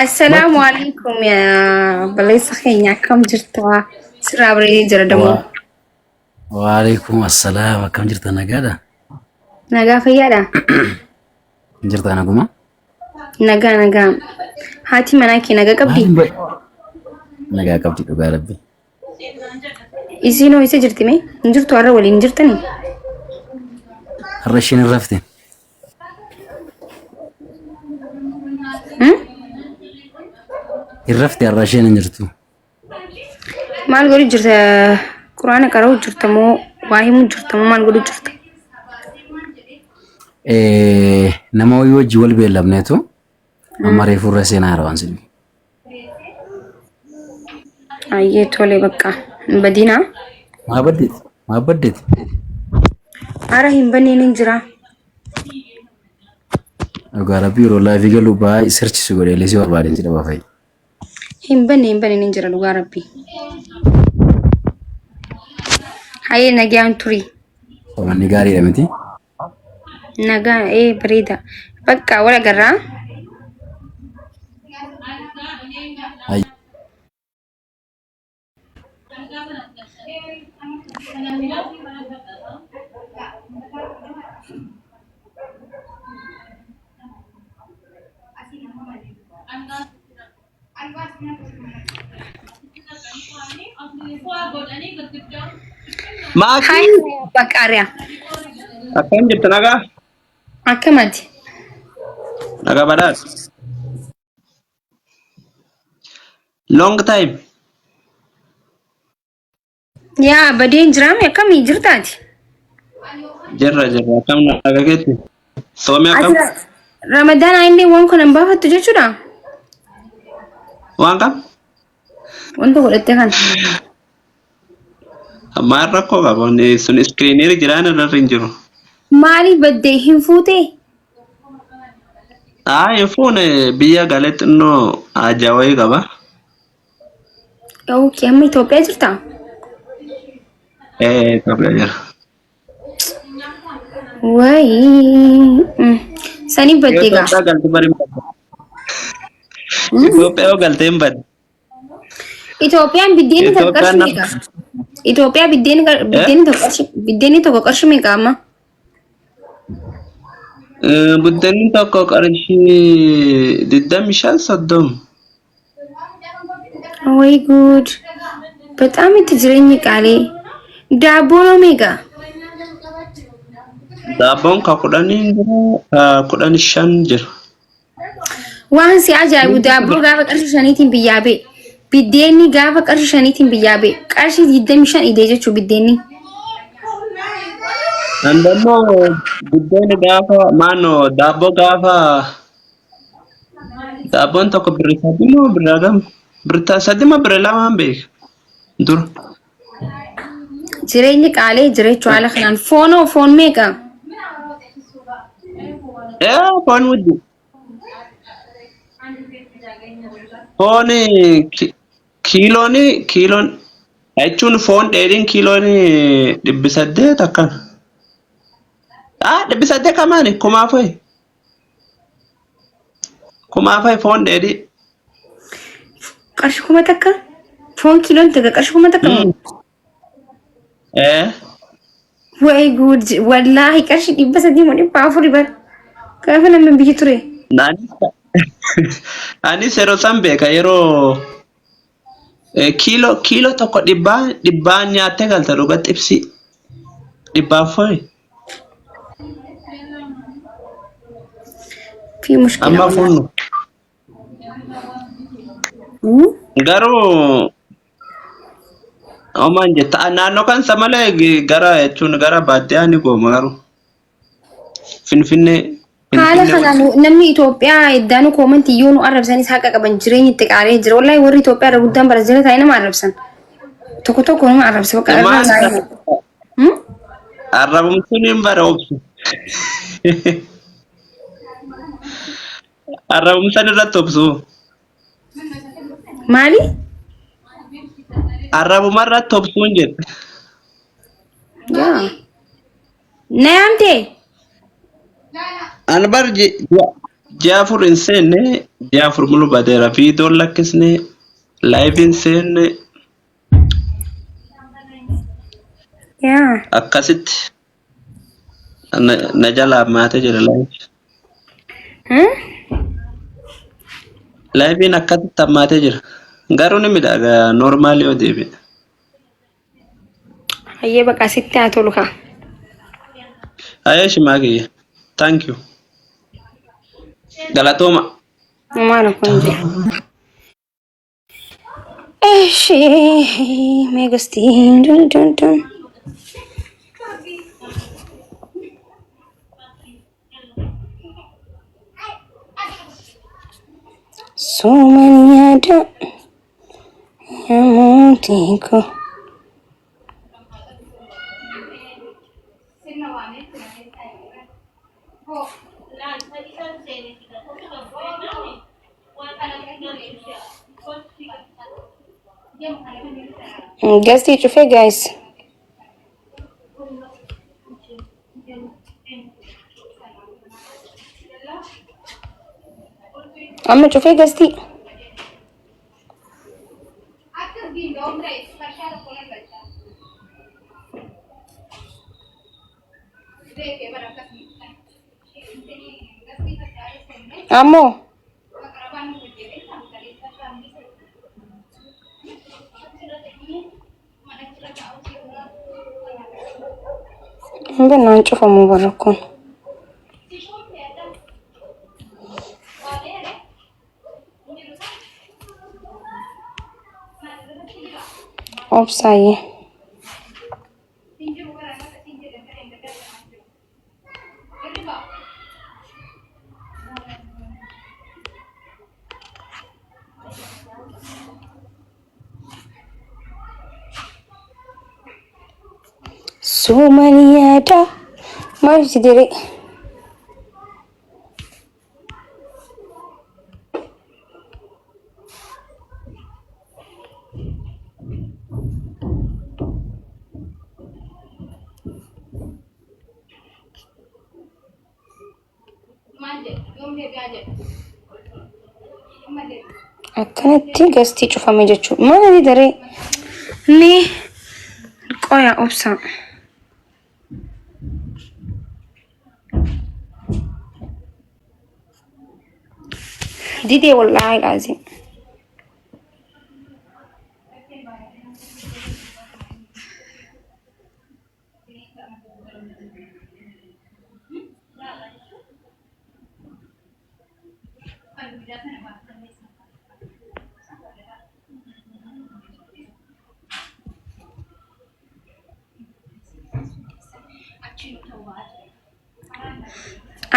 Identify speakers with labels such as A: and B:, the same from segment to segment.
A: Assalaamu alaikum yaa obboleessa keenya akkam jirta? Sirraa bareedee jira damoo.
B: Waalaikum assalaam akkam jirta nagaadha?
A: Nagaa fayyaadha?
B: Jirta naguma?
A: Nagaa nagaa. Haati manaa kee nagaa qabdi?
B: Nagaa qabdi dhugaa rabbi.
A: Isiin hoo isa jirti mee? Hin jirtu har'a waliin hin jirtanii?
B: Har'a isheen hin rafte.
A: Hmm?
B: Hin rafte har'a isheen hin jirtu.
A: Maal godhu jirta? Quraana qara'u jirta moo waa himuu jirta moo maal godhu jirta?
B: Eh, Nama wayii wajjin wal beellamneetu amma reefuu irra seenaa jira waan sin.
A: Ayyee tole bakka hin badinaa.
B: Maa baddeeti? Maa baddeeti?
A: Ara hin banneen hin jira.
B: Dhugaa rabbii yeroo laayivii galu baay'ee sirchisu godhee illee si barbaadeen si dhaba fa'i.
A: Hin banne hin banne hin jira dhugaa rabbii. Hayyee nagaan turi.
B: Manni gaariidha miti.
A: Nagaa ee bareeda. Bakka wal agarraa.
B: Hayyee.
A: Hayi
C: Maakii
A: abbaa qaariyaa.
C: akkam jirtu nagaa?
A: Akkamati?
C: Nagaa badhaadha. Long time.
A: Yaa badeen jiraame akkamii jirtaati?
C: Jirra jirra akkam nagaa keetti? Soomii
A: Ati
C: akkam?
A: Ramadaana illee waan kana hin baafattu jechuudha?
C: Waan kam?
A: Wanta godhatte kana.
C: Maal rakkoo qaba? Wanni sun iskiriiniirra jiraan irra hin jiru.
A: Maaliif baddee hin fuutee?
C: Haa hin fuune biyya galee xinnoo haajaa wayii qaba.
A: Okay, amma Itoophiyaa jirtaa?
C: Ee Itoophiyaa jira.
A: Wayii. Saniif
C: Yoo
A: baddee gaa.
C: Itoophiyaa galte bari hin badde. Itoophiyaa yoo galte hin badde.
A: Itoophiyaan biddeenni tokko
C: Itoophiyaan
A: qarshii
C: nama
A: meeqa? Itoophiyaa biddeenni
C: eh
A: biddeenni tokko qarshii meeqa amma?
C: Buddeenni tokko qarshii 25 30.
A: Way good. በጣም itti jireenyi qaalii. Daabboon hoo meeqa?
C: Daabboon ka 10 jira ka 15 jira.
A: Waan si ajaa'ibu daabboo gaafa qarshii shaniitiin biyyaa ba'e. Biddeenni gaafa qarshii shaniitiin biyyaa ba'e. Qarshii 25 idee jechuu biddeenni.
C: Andammoo buddeena gaafa maanoo daabboo gaafa Daabboon tokko birri 3 moo birri hagam? Birri 3 moo birri lamaan beeka dura.
A: Jireenyi qaalee jira jechuudha haala kanaan. Foonoo foon meeqa?
C: Ee foon wuddi. Foon kiiloon kiiloon jechuun foon dheedhiin kiiloon 800 akkana. Ah 800 kamaani 4000. 4000 foon dheedhii.
A: Qarshii 1000? Foon kiiloon takka qarshii 1000 moo?
C: Ee.
A: Way guud wallaahi qarshii 300 moo 400 bar. Gaafa namni biyya ture.
C: Anis yeroo san beeka yeroo kiiloo kiiloo tokko dhibbaa dhibbaan nyaattee galta dhuga xibsii 400.
A: Fi mushkila
C: Amma
A: wallahi.
C: funnu. Garuu omaan jetta naannoo kan isa malee gara jechuun gara baadiyyaa ni gooma garuu. Finfinnee
A: Haala
C: Finfinnee
A: kanaan namni Itoophiyaa eddaanuu koomantii yoo nu arrabsanis haqa qaban jireenyi itti qaalee jira. Wallahi warri Itoophiyaa irra guddaan bara jala taa'ee nama arrabsan. Tokko tokko nama arrabsa bakka irraa
C: maal
A: taa'ee.
C: arrabumsuun hin bara obsu. Arrabumsan irratti obsu.
A: Maali?
C: Arrabuma irratti obsuun jedhe.
A: Yaa. Na yaamtee?
C: An bar ji'a 4 hin seenne, ji'a 4 mulu badeera. Viidiyoon lakkisne, laayiv hin seenne.
A: Yaa.
C: Akkasitti na jalaa maatee jira laayiv.
A: Hmm?
C: Laayiviin akkasitti hammaatee jira. Garuu ni midhaaga noormaali yoo deebi'e.
A: Hayyee baqa sitti haa tolu kaa.
C: Hayyee shimaa kiyya. Thank you. Galatooma.
A: Maal kun jedhu. Eshi meegastiin dun dun dun. Suman yaada yaa mootii koo. Gastii cufee guys. Amma cufee gastii. Ammoo. Hin bennaan cufamu barra kun. Obsaayyee. Suman yaada. Maal si diree? Akkanatti gastii cufame jechuudha. Maali daree? Ni qoya obsa. Didee wallaahi laazim.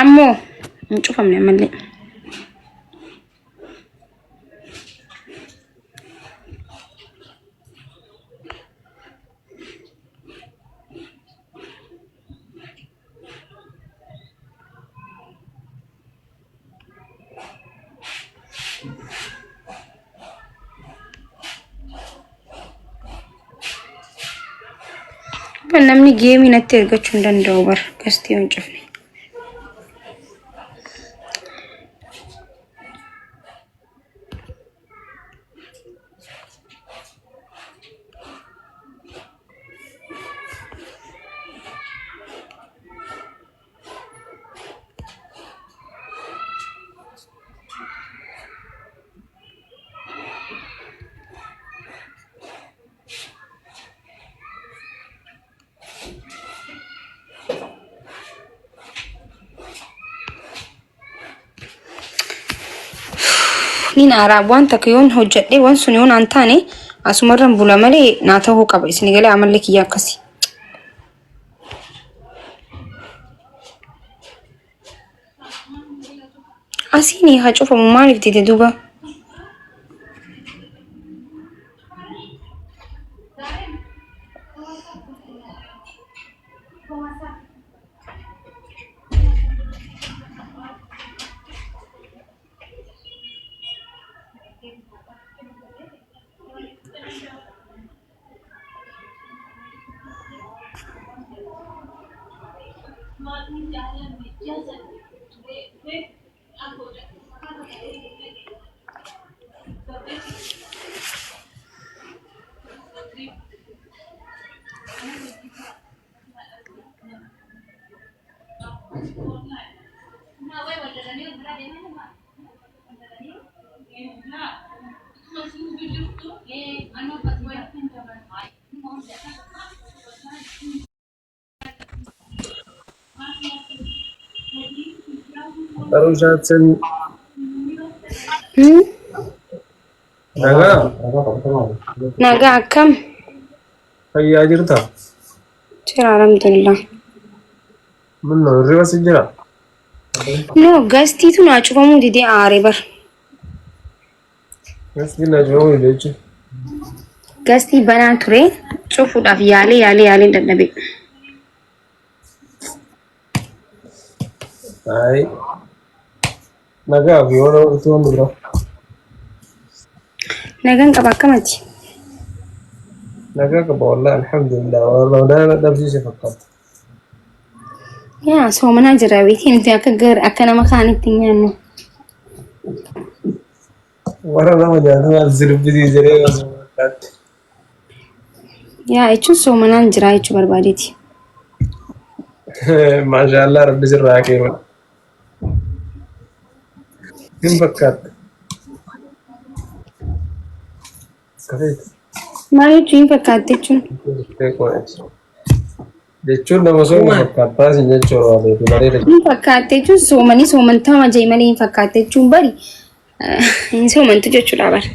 A: Ammoo hin cufamne ammallee. Namni geemii natti ergachuu hin danda'u bar gastii yoo hin cufne. Niin aaraa waan takka yoon hojjedhe waan sun yoon aan taane asumarran bula malee naa ta'uu qaba isin galee amalli kiyya akkasi. Asiin haa cufamu maaliif dide duuba?
D: Barumsaatiin nagaa
A: Nagaa akkam?
D: Fayyaa jirta?
A: Jira alhamdulillah.
D: Minnoo hirriba si jira?
A: No gastiitu naa cufamuu didee aare bar.
D: Gastii naa cufamuu dide jechuun.
A: Gastii banaa ture cufuudhaaf yaalee yaalee yaalee dadhabe.
D: Ayi. Nagaa fi yoo nama utuu wanti biraa.
A: Nagaan qaba akkamati?
D: Nagaa qaba wallahi alhamdulillah. Waan Ramadaana dhabsiise fakkaata.
A: Yaa soomanaa jira beetii nuti akka gar akka nama kaanitti hin nyaannu.
D: Warra nama nyaatu maal sirbisiise ree osoo fakkaatti.
A: Yaa jechuun soomanaan jira jechuu barbaadeeti.
D: Maashaallah rabbi sirraa haa qeebalu. Hin fakkaatta. Kafeeti.
A: Maal jechuun hin fakkaatte jechuun?
D: Jechuun nama sooma fakkaattaa sin jechuu barbaadeeti bareeda.
A: Hin fakkaatte jechuun soomanii soomantama jee malee hin fakkaatte jechuun bari hin soomantu jechuudha bara.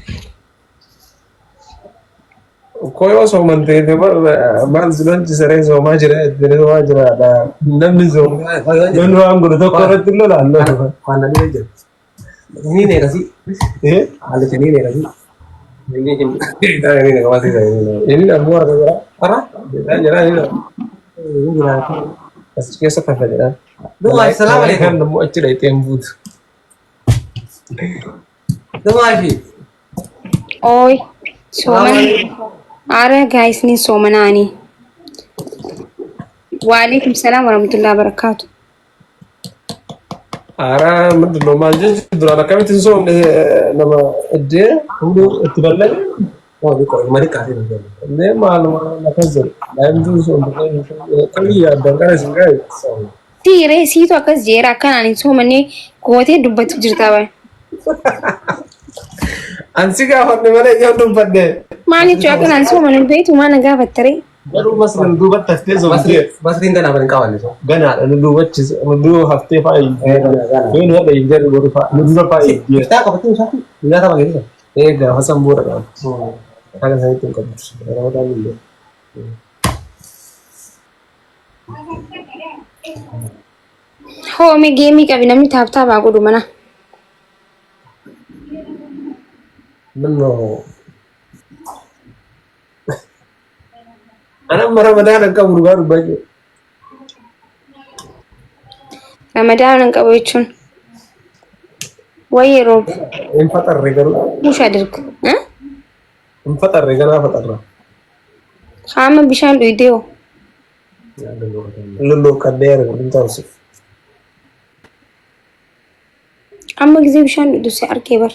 D: Koo yoo sooman ta'e bar maal si lolchisa ree soomaa jira jettee soomaa jiraadha. Namni soomaa namni waan godhu tokko irratti hin lolaan.
E: Waan na dhibee jira. Inni neerasi.
D: Eh?
E: Haalli inni neerasi. Inni hin.
D: Inni qabate inni ammoo harka jira.
E: Ara?
D: Jedhaa jira inni
E: Inni jiraata.
D: as keessa tafa jedhaan.
E: Dumaa salaam alaikum.
D: Kan ammoo achi dhayxee hin buutu.
E: Dumaa fi.
A: Ooy sooman ara gaayis ni soomanaani. Waalaikum salaam warahmatullahi wabarakatuh.
D: Haaraa ምንድን ነው maal jechuun duraan akkamitti hin soomne nama iddee hunduu itti bal'ate
E: Mali kaasee hin jiru.
D: Indee maaluma akkas jedhu daa'imtuu soomte qalbii yaaddan kana isin ga'e.
A: Siiree siitu akkas jeera akkanaan hin soomanne gootee dubbatu jirta bara.
D: Ansi gaafadhe malee yoo dubbadhe.
A: Maal jechuun akkanaan soomanne beektu maal na gaafattaree?
D: Garuu masri nu duubatti haftee soomtee.
E: Masriin ganaa hin qabanne so.
D: Ganaadha nu duubachis nu duuba haftee fa'aa hin
E: Ganaa.
D: Yoo nu hadha hin jarri boru fa'aa nu dura fa'aa hin jeeru.
E: Iftaa qabatee isaati nyaata bageessa.
D: Ee gaafa san booda qabu. Haala sanitti hin qabdu. Ramadaan illee.
A: Hoome geemii qabi namni taaptaap haa godhu mana.
D: Minnoo. Ana amma Ramadaan hin qabu dhugaa dubbachuu.
A: Ramadaan hin qabu jechuun. Wayi yeroo
D: Hin faxarre garuu.
A: push adirg.
D: Hin faxarre ganaa faxarra.
A: Qaama bishaan dhuydee hoo.
D: Lolloqqadhee argu hin taasisu.
A: Amma gisee bishaan dhuydu si arkee bar.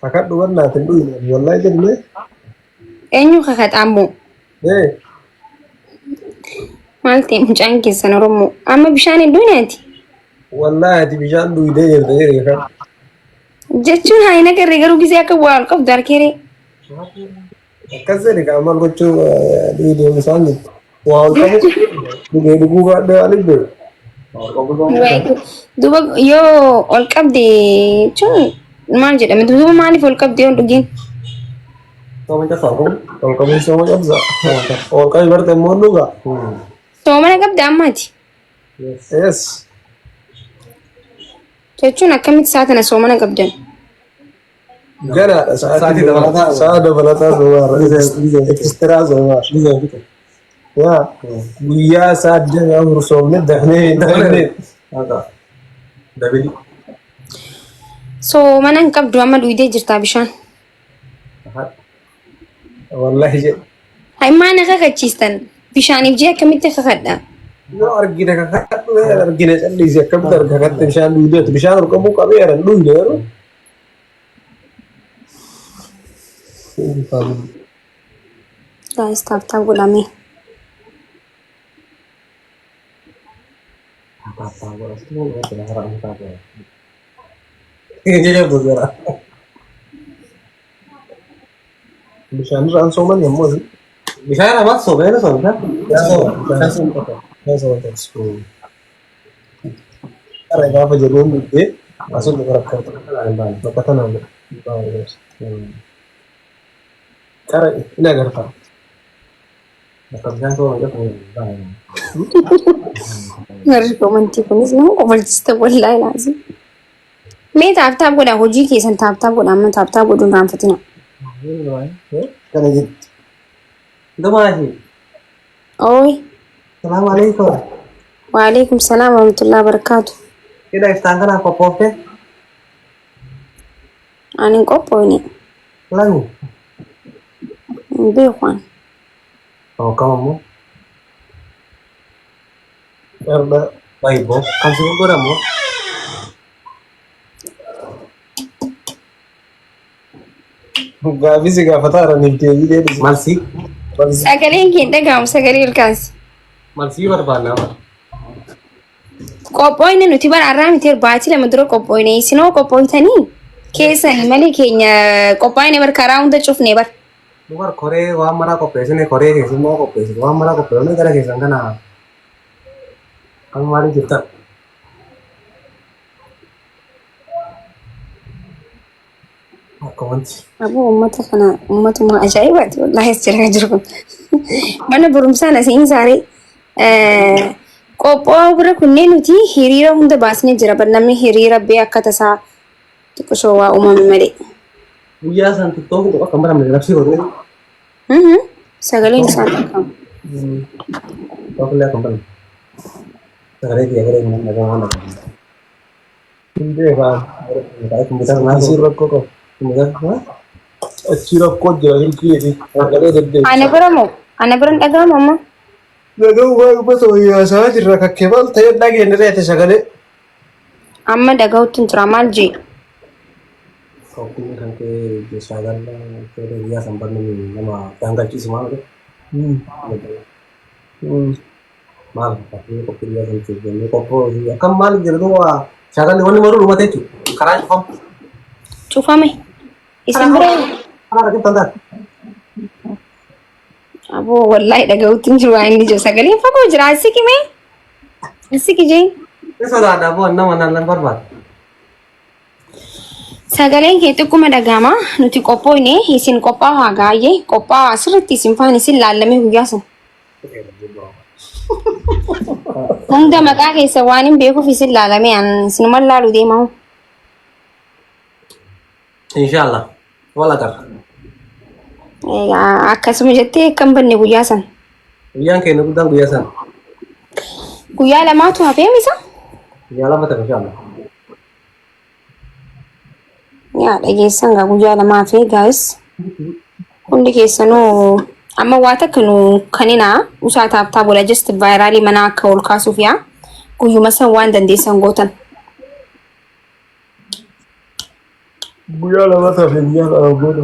D: Kakadhu wannaatiin hin dhuyne wallahi jennee.
A: Eenyu kakaxaammoo?
D: Ee
A: Maal ta'e mucaan keessan Oromoo? Amma bishaan hin dhuyne ati?
D: Wallahi ati bishaan dhuydee jirta jedhe kan.
A: Jechuun haa hin agarre garuu gisee akka bu'aa ol qabdu arkeeree.
D: Akkas jedhe kan maal gochuu dhuydee bishaan jettu. Waa ol qabu dhugee dhuguu baadhee maaliif beeku?
A: Duuba yoo ol qabde jechuun maal jedhama? Duuba maaliif ol qabde yoo hin dhugin?
E: Sooma cabsaa kun.
D: Ol qabuun sooma cabsa. Ol qabi barte immoo dhuga.
A: Soomana qabda ammaati.
D: Yes.
A: Jechuun akkamitti isaa tana soomana qabdan?
D: Ganaadha sa'aatii dabalataa. Sa'a dabalataa soomaarra. Extra soomaarra. Yaa guyyaa sa'a 24 soomne dafnee dafnee.
E: Dabili.
A: Soomana hin qabdu amma dhuydee jirtaa bishaan.
D: Wallahi jedhe.
A: Hai maal na kakachiistan? Bishaaniif jee akkamitti kakadha?
D: Yoo argine kakadhu argine calliisi akkamitti arga kakadhu bishaan dhugdeetu bishaan urqamuu qabee yaran dhugne yeroo.
A: Guys, tap tap godhame.
D: Bishaan irraan sooman yommuu asii.
E: Bishaan irraa soobee soobee.
D: Bishaan sooman. Qara gaafa jedhuun dhugdee asun dhuga rakkoo bakka tanaan qara in agarta.
E: Bakka bishaan soobee jedhamu.
A: Warri komantii kunis nama qofolchiste wallaahi laazim. Mee tap tap godhaa hojii keessan tap tap godhaa amma tap tap godhuun raanfatina.
D: Kana jetti.
E: Dumaashi.
A: Ooyi.
E: Salaamu alaikum.
A: Waalaikum salaam warahmatullahi wabarakatuh.
E: Hidha iftaan kanaaf qophoofte?
A: Ani hin qophoofne.
E: Lami.
A: Hin beeku ani.
E: Akkam ammoo?
D: Qarda.
E: Baay'ee kan si gurguramu.
D: Gaafii si gaafataa jiraniif deebii deebisi.
E: Malsii.
A: Sagaleen kee hin dhaga'amu sagalee ol kaasi.
E: Malsii barbaanna.
A: Qophoofne nuti bara har'aa miti baatii 2 dura qophoofne isinoo qophooftanii keessanii malee keenya qophaa'ine bar karaa hunda cufne bar.
E: Dubar koree waan maraa qopheessine koree keessummaa qopheessine waan maraa qopheessine gara keessan kana kan maaliif jirtan? Akka wanti.
A: Aboo uummata kana uummatuma ajaa'ibaati wallaahi as jira jiru kun. Mana barumsaa na seensaaree qophaa'uu bira kunneen nuti hiriira hunda baasnee jira bar namni hiriira bee akka tasaa xiqqishoo waa uumame malee.
E: Guyyaa san tiktookii tokko akka hin baramne labsii godhee.
A: Sagaleen isaan dhaga'amu.
E: Tiktookii akka hin baramne. Sagalee kiyya garee hin dhaga'amu waan dhaga'amu.
D: Hin beekaan. Asii rakkoo qabu. Achii rakkoo jira silkii fi sagalee deddeebisa.
A: Ana bira moo? Ana bira hin dhaga'amu amma?
D: Dhaga'u waa uummata wayyaa isaa jirra kakkee maal ta'ee dhageenye reete sagalee.
A: Amma dhaga'utti hin jira maal jee?
E: Qophiin kan kee shaagalla guyyaa san barnee nama daangalchiisu maal godhe? Maal fakkaatee qophii guyyaa san jennee qophoo akkam maal jedhu waa shaakalli wanni maruu dhumate jechuudha. Karaa cufamu.
A: Cufame. Isin bira
E: Karaa rakkiftan taate.
A: Aboo wallaahi dhaga'utti hin jiru waan inni jiru sagaleen fagoo jira asiki mee asiki jee.
E: Ni sodaadha aboo nama naan barbaada.
A: Sagaleen kee xiqquma dhaga'ama nuti qophoofne isin qophaa'aa gaayyee qophaa'aa sirriitti isin faana isin laallamee guyyaa sana. Hunda maqaa keessa waan hin beekuuf isin laalamee an isinuman laalu deemaa.
E: Inshallah. Wal agarra.
A: Akkasuma jettee akka hin banne guyyaa sana.
E: Guyyaan keenya guddaan guyyaa sana.
A: Guyyaa lamaatu hafee misa?
E: Guyyaa lama ta'e inshallah.
A: Yaa dhageessan gaa guyyaa lama hafee guys. Hundi keessanuu amma waa takka nu kaninaa usaa tap tap godha just viralii manaa akka ol kaasuuf yaa guyyuma san waan dandeessan gootan.
D: Guyyaa lama tafe guyyaa lama booda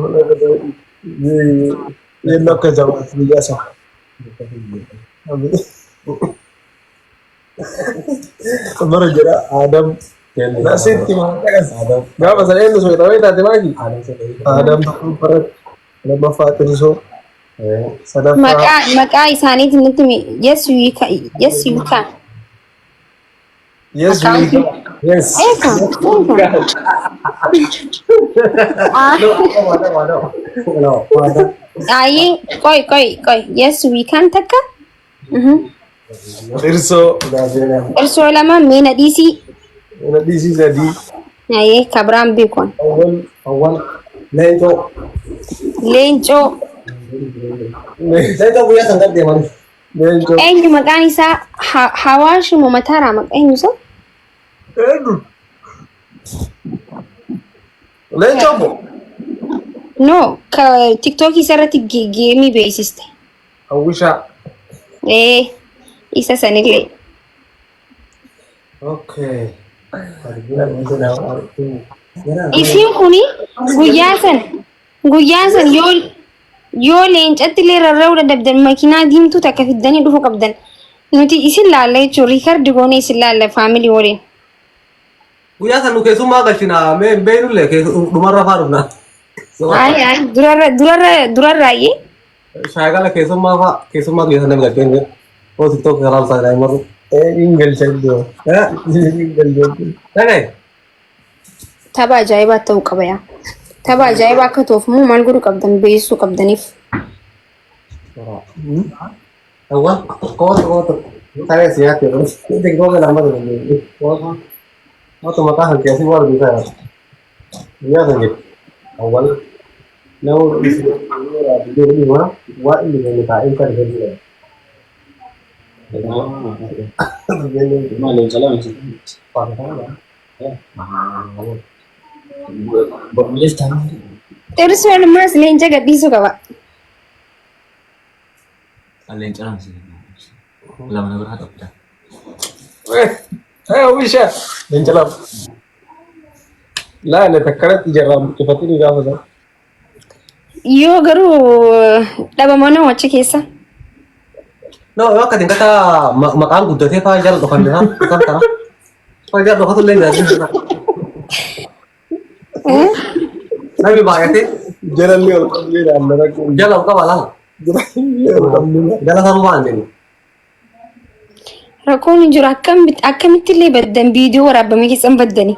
D: yennoo akka jabaatu guyyaa sana. Bara jedha Adam. Nasitti maal dhaqas. Gaafa sana eenyu soqamee taate maaki? Adam tokko lammaffaa Xirsoo sadaffaa
A: Maqaa isaaniitiin nutti yes you can, yes you can.
D: Yes we
A: Akkaawuntii.
D: Yes.
A: Eeka eeka. Ah. Ayi qoy qoy qoy yes we can takka.
D: Xirsoo
A: Xirsoo lama meena dhiisii.
D: Mana dhiisii sadii.
A: Ayi kabiraan beekon.
D: Awwal
E: Awwal leencoo.
A: Leencoo.
E: Leencoo guyyaa san gad deeman.
D: Leencoo.
A: Eenyu maqaan isaa Hawaash moo Mataaraa maqaa eenyu isaa?
D: Eenyu? Leencoo moo?
A: No, ka TikTokii isaa irratti geemii beeksiste.
D: Hawwishaa.
A: Ee, Isa sanillee.
E: Okay.
A: Isiin kuni guyyaa san guyyaa san yoo yoo leencatti illee rarra'uu dadhabdan makiinaa diimtuu takka fiddanii dhufuu qabdan. Nuti isin laalla jechuun record goonee isin laalla family waliin.
E: Guyyaa san nu keessummaa galchina mee hin beeknullee dhumarra faa dhufna.
A: Ay ay, durarra durarra durarraayyee.
E: Shaagala keessummaa faa keessummaa guyyaa san namni galchee oo TikTok karaa isaa ilaalu marru.
D: Hin galcha iddoo. Hin galcha.
E: Dhagaye.
A: Tapha ajaa'ibaa ta'uu qaba yaa. Tapha ajaa'ibaa akka ta'uuf immoo maal godhuu qabdan beeksisuu qabdaniif.
E: Awwa kootu kootu. Taa'ee si nyaatti yeroo. TikTok lama ta'e. Kootu. Kootu maqaa kan keessi waan bitaa. Guyyaa san jedhu. Awwal. Nama waa inni kennu taa'ee kan jedhu.
A: Xirsuun ammas leenca gadhiisuu qaba.
F: Leenca lama si lama na biraa qabda.
D: Oomisha. Leenca lama. Laala takkanatti jarraan buqqifatanii gaafa sana.
A: Yoo garuu dhabamoo achi keessa.
E: No, yoo akka dinkata maqaan guddatee faa jala dhokanne faa kan kana. Faa jala dhokatu illee jira. Namni baay'atee
D: Jalalli ol qabnee ilaalla rakkoo.
E: Jala ol qaba laala.
D: Jalalli ol qabnee.
E: Jala sanuu waan jennu.
A: Rakkoon hin jiru, akkamitti illee baddan, viidiyoo waraabamee keessan baddani.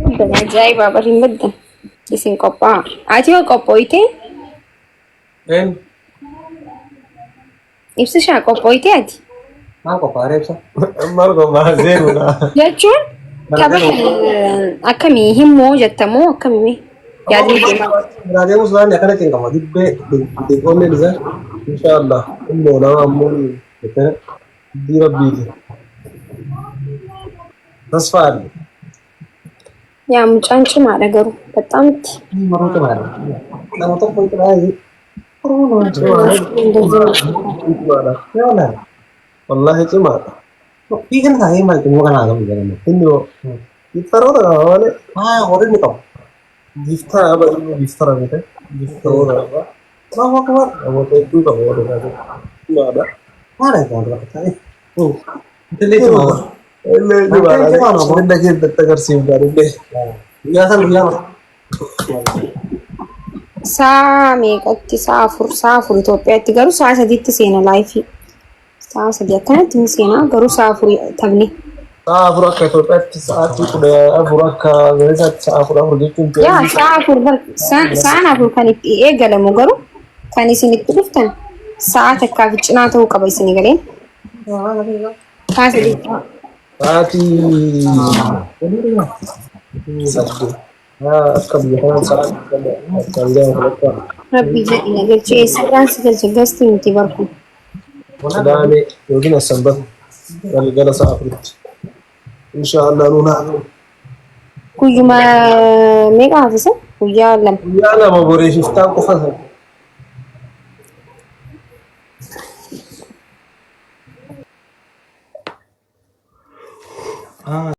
A: Baddan ajaa'ibaa bari hin baddan. Isin qophaa'a. Ati hoo qophooyitee?
E: Een
A: Ibsishaa, qophooyitee ati?
E: Maal qophaa'ee ibsa?
D: Maal qophaa'aa seenuudha.
A: Jechuun tapha akkamii himmoo jettamoo akkamii yaadni deemaa?
E: Biraa deemus waan akkana cinqama dibbee onneen isaa.
D: Inshaallah. Immoo nama ammoo diira rabbiiti. Tasfaa adda.
A: Yaa mucaan cimaadha garuu baxxaamitti.
E: Maruu cimaadha. Nama tokko cimaa.
D: Cimaadha.
E: Yoona.
D: Wallaahi cimaadha.
E: Hiikan isaa maal cimuu kanaa qabu jedhama.
D: Inni hoo giftaroota qaba malee.
E: Haa, warri inni qabu.
D: Giftara qaba, inni giftara miti. Giftaroota qaba.
E: Allahu akbar.
D: Namoota hedduu qaba warri isaa. Cimaadha.
E: Maal isa dura ta'e? Illee cimaa.
D: Illee cimaadha.
E: Cimaadha.
D: Hunda keessatti agarsiifna illee.
E: Guyyaa san guyyaa
A: Sa'a meeqatti? Sa'a 4, sa'a 4 Itoophiyaatti garuu sa'a 3tti seena live. Sa'a 3 akkanatti ni seenaa garuu sa'a 4 taphni.
D: Sa'a 4 akka Itoophiyaatti, sa'aatii 14 akka Ameerikaatti, sa'a 14 jechuun
A: Yaa sa'a 4 bar sa'aan 4 kan itti eegalamu, garuu kan isin itti dhuftan sa'a 1f cinaa ta'uu qaba isinii galeen. Sa'a 3.
D: Sa'aatii 8. Akka biyya kanaa sa'aatii kan ga'an fudhachaa.
A: Rabbi jedhi na galchee, eessarraan si galche gasti miti barku.
D: Qidaamee yookiin Asanbata galgala sa'a 4tti. Inshaallah nuun haa ta'u.
A: Guyyuma meeqa hafisa? Guyyaa 2.
D: Guyyaa 2, borii shiftaan qofa sana.